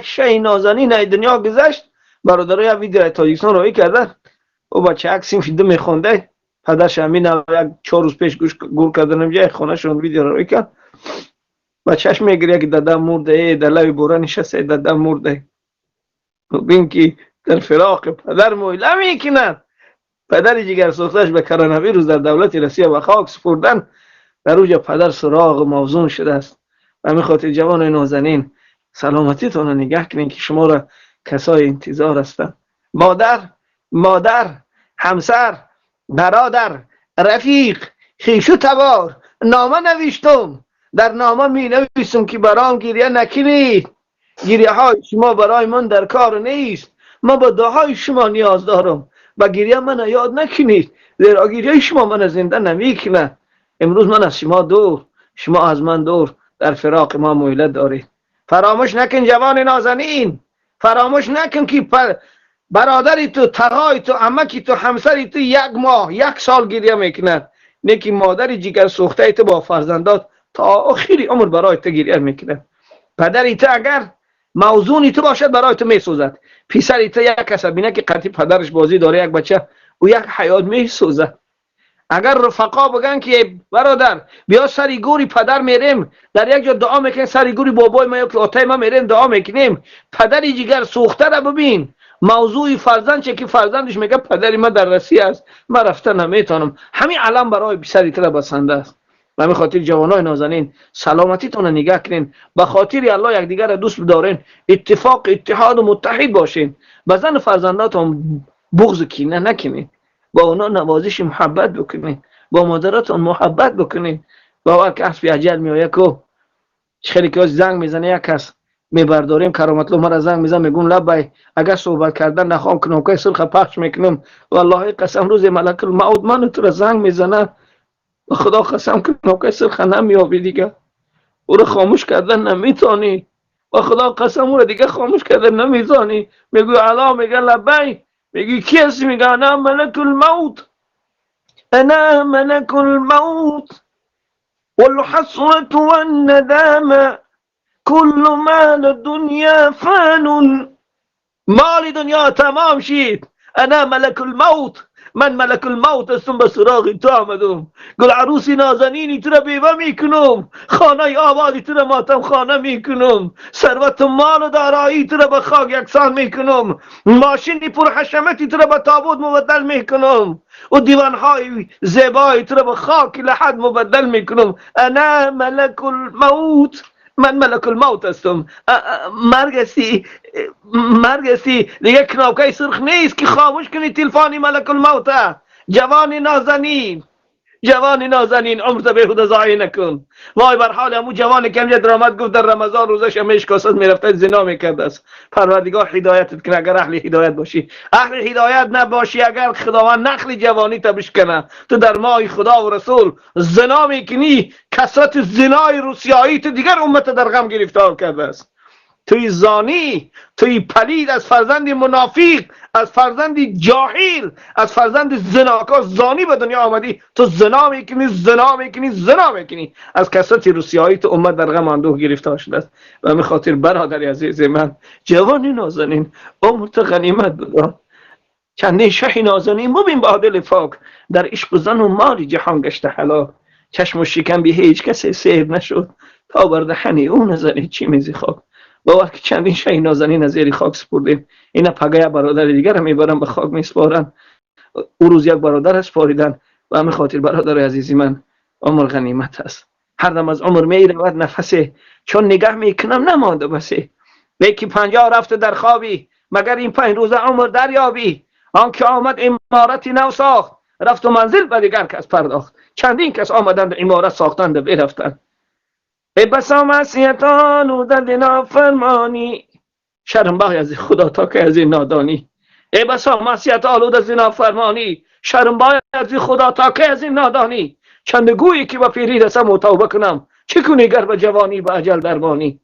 شهی نازنین ای دنیا گذشت. برادرای ویدیو تاجیکستان روی کردن، او بچه یک صنف دو میخونده، پدرش همین یک 4 روز پیش گوش گور کردن جای خانه‌شون ویدیو روی کرد. بچهش میگیره که دادم مرده، در لبی بوره نشسته، دادم مرده. ببین که در فراق پدر مویله میکنن. پدر جگر سوختش به کرونا ویروس در دولت روسیه و خاک سپردن. در اوج پدر سراغ موزون شده است. و همین خاطر جوان نازنین، سلامتیتون رو نگه کنین که شما را کسای انتظار هستند. مادر، مادر، همسر، برادر، رفیق، خویش و تبار، نامه نوشتم. در نامه می نویسم که برام گریه نکنید. گریه های شما برای من در کار نیست. من با دعای شما نیاز دارم. با گریه من یاد نکنید، زیرا گریه شما من زنده نمیکنه. امروز من از شما دور، شما از من دور، در فراق ما مویله دارید. فراموش نکن جوان نازنین، فراموش نکن که برادری تو، تغای تو، عمکی تو، همسری تو یک ماه، یک سال گریه میکنه، نیکی مادری جگر سوخته تو با فرزندات تا آخری عمر برای تو گریه میکنه. پدری تو اگر موزونی تو باشد، برای تو میسوزد. پسری تو یک کس بینه که قطعی پدرش بازی داره، یک بچه او یک حیات میسوزد. اگر رفقا بگن که برادر، بیا سری گوری پدر میریم، در یک جا دعا میکنیم، سری گوری بابای ما یا که آتای ما میریم دعا میکنیم، پدری جگر سوخته را ببین. موضوع فرزند چه که فرزندش میگه پدری ما در روسیه است، من رفته نمیتونم، همین علم برای پسری تو بسنده است. به همین خاطر جوانای نازنین، سلامتیتون نگاه کنین. به خاطر الله یکدیگر را دوست بدارین، اتفاق، اتحاد و متحد باشین. به زن فرزنداتون بغض و کینه نکنین، با اونا نوازش، محبت بکنین، با مادراتون محبت بکنین. باور که اسب اجل میآید کو خیلی که زنگ میزنه، یک کس میبرداریم. کرامت الله مرا زنگ میزنه، میگم لبی. اگر صحبت کردن نخوام، кнопка ی سرخ پخش میکنم. والله قسم، روز ملک الموت من تو را زنگ میزنه، و خدا قسم кнопка ی سرخ نمیابی دیگه، او را خاموش کردن نمیتونی. و خدا قسم، او را دیگه خاموش کردن نمیتونی. میگوی الو، میگه لبی. میگی کی هستی؟ میگه انا ملک الموت، انا ملك الموت والحسرة والندامة، كل مال الدنيا فان. مال دنیا تمام شید. انا ملك الموت، من ملک الموت هستم، به سراغ تو آمدم. گل عروسی نازنینی تو را بیوه میکنم، خانه آبادی تو را ماتم خانه میکنم، ثروت و مال و دارایی تو را به خاک یکسان میکنم، ماشینی پر حشمتی تو را به تابوت مبدل میکنم و دیوانهای زیبایی تو را به خاک لحد مبدل میکنم. انا ملک الموت، من ملک الموت هستم. مرگ هستی، مرگ هستی. دیگه кнопка ی سرخ نیست که خاموش کنی تلفانی ملک الموت. جوانی نازنین، جوانی نازنین، عمر بیهوده ضایع نکن. وای بر حال همون جوانی که همجا درآمد گفت در رمضان روزش میشکاست، میرفته زنا میکرد است. پروردگار هدایتت کنه اگر اهل هدایت باشی. اهل هدایت نباشی، اگر خداوند نخل جوانی تا بشکنه. تو در ماه خدا و رسول زنا میکنی. کثرت زنای روسیایی تو دیگر امت در غم گرفتار کرده است. توی زانی، توی پلید، از فرزند منافق، از فرزند جاهل، از فرزند زناکار زانی به دنیا آمدی. تو زنا میکنی، زنا میکنی، زنا میکنی. از کثرت روسیایی تو امت در غم اندوه گرفتار شده است. و می خاطر برادر عزیز من، جوانی نازنین، عمر تو غنیمت بدان. چندین شه نازنین ببین با دل پاک، در عشق زن و مال جهان گشته هلاک. چشم و شکم بی هیچ کسی سیر نشد، تا بر دهنی او نزنی چی میزی خاک. باور که چندین شه نازنین از زیر خاک سپردیم. اینا پگه برادر دیگر میبرن به خاک میسپارن. او روز یک برادر سپاریدن. و همین خاطر برادر عزیزی من، عمر غنیمت است. هر دم از عمر می رود نفسه، چون نگه میکنم نمانده بسه. یکی 50 رفته در خوابی، مگر این 5 روزه عمر دریابی؟ آنکه آمد عمارتی نو ساخت، رفت و منزل به دیگر کس پرداخت. چندین کس آمدند، عمارت ساختند و برفتند. ای بسا معصیتان و در نافرمانی، شرم بای از خدا تا که از این نادانی. ای بسا معصیت آلود از این نافرمانی، شرم بای از خدا تا که از این نادانی. چند گویی که به پیری رسم و توبه کنم، چه کنی گر به جوانی به اجل درمانی؟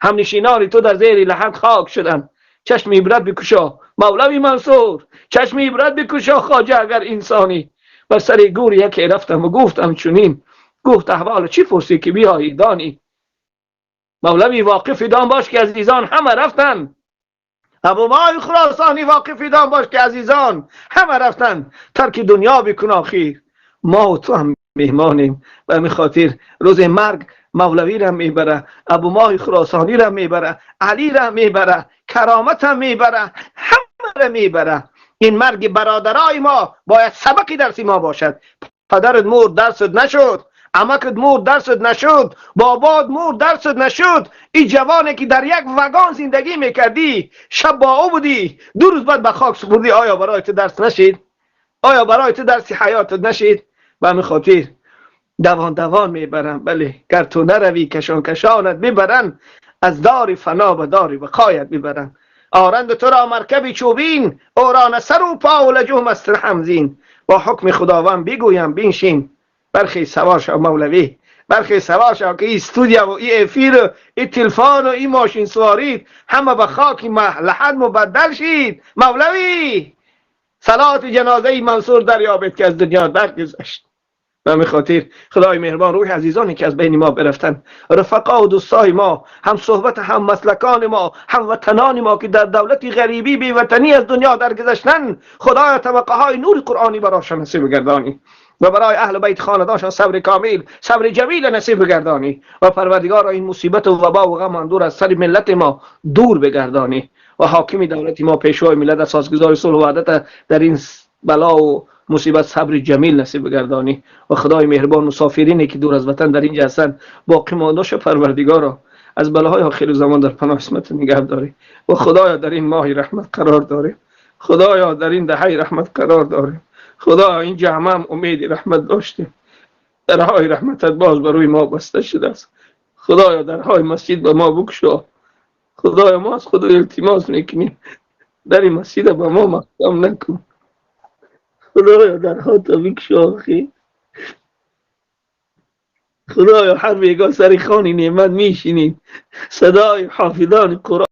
هم نشینان تو در زیر لحد خاک شدن. چشم عبرت بکشا مولوی منصور، چشم عبرت بکشا خواجه اگر انسانی. بر سر گور یکی رفتم و گفتم چنین، گفت احوال چی پرسی که بیایی دانی؟ مولوی واقف دان باش که عزیزان همه رفتن. ابو مای خراسانی واقف دان باش که عزیزان همه رفتن. ترک دنیا بکن آخیر، ما و تو هم مهمانیم. به همین خاطر روز مرگ مولوی را میبره، ابو ماه خراسانی را میبره، علی را میبره، کرامت هم میبره، همه را میبره. این مرگ برادرای ما باید سبقی درسی ما باشد. پدرت مرد درست نشد، عمکت مرد درست نشد، بابات مرد درست نشد. این جوانی که در یک وگان زندگی میکردی، شب با او بودی، 2 روز بعد به خاک سپردی، آیا برای تو درس نشید؟ آیا برای تو درسی حیاتت نشید؟ به همین خاطر دوان دوان میبرم. بله، گر تو نروی کشان کشانت میبرن، از دار فنا به دار بقایت میبرن. آرند تو را مرکب چوبین، او را نه سر و پا و لجوم است همزین. با حکم خداوند بگویم بینشین، برخی سوار شو مولوی، برخی سوار شو که این استودیو و این افیر و این تلفن و این ماشین سوارید همه به خاک لحد مبدل شید. مولوی صلات جنازه منصور دریابید که از دنیا درگذشت. به همین خاطر خدای مهربان روح عزیزانی که از بین ما برفتن، رفقا و دوستای ما، هم صحبت هم مسلکان ما، هم وطنان ما که در دولت غریبی بی وطنی از دنیا درگذشتن، خدایا طبقه های نور قرآنی براشان نصیب گردانی و برای اهل بیت خاندانشان صبر کامل، صبر جمیل نصیب بگردانی و پروردگارا این مصیبت و وبا و غم اندور از سر ملت ما دور بگردانی و حاکم دولت ما، پیشوای ملت، اساسگذار صلح و وحدت، در این بلا و مصیبت صبر جمیل نصیب بگردانی و خدای مهربان مسافرینی که دور از وطن در اینجا هستند باقی مانداش پروردگارا از بلاهای آخر زمان در پناه عصمت نگه داری و خدایا در این ماه رحمت قرار داریم، خدایا در این دهه رحمت قرار داریم، خدایا این جمع هم امید رحمت داشتیم، درهای رحمتت باز بر روی ما بسته شده است. خدایا درهای مسجد به ما بگشا، خدایا ما از خدا التماس میکنیم در این مسجد به ما محکم نکن، خدایا درها تا بگشا. خدایا هر بیگاه سر خانی نعمت میشینیم، صدای حافظان قرآن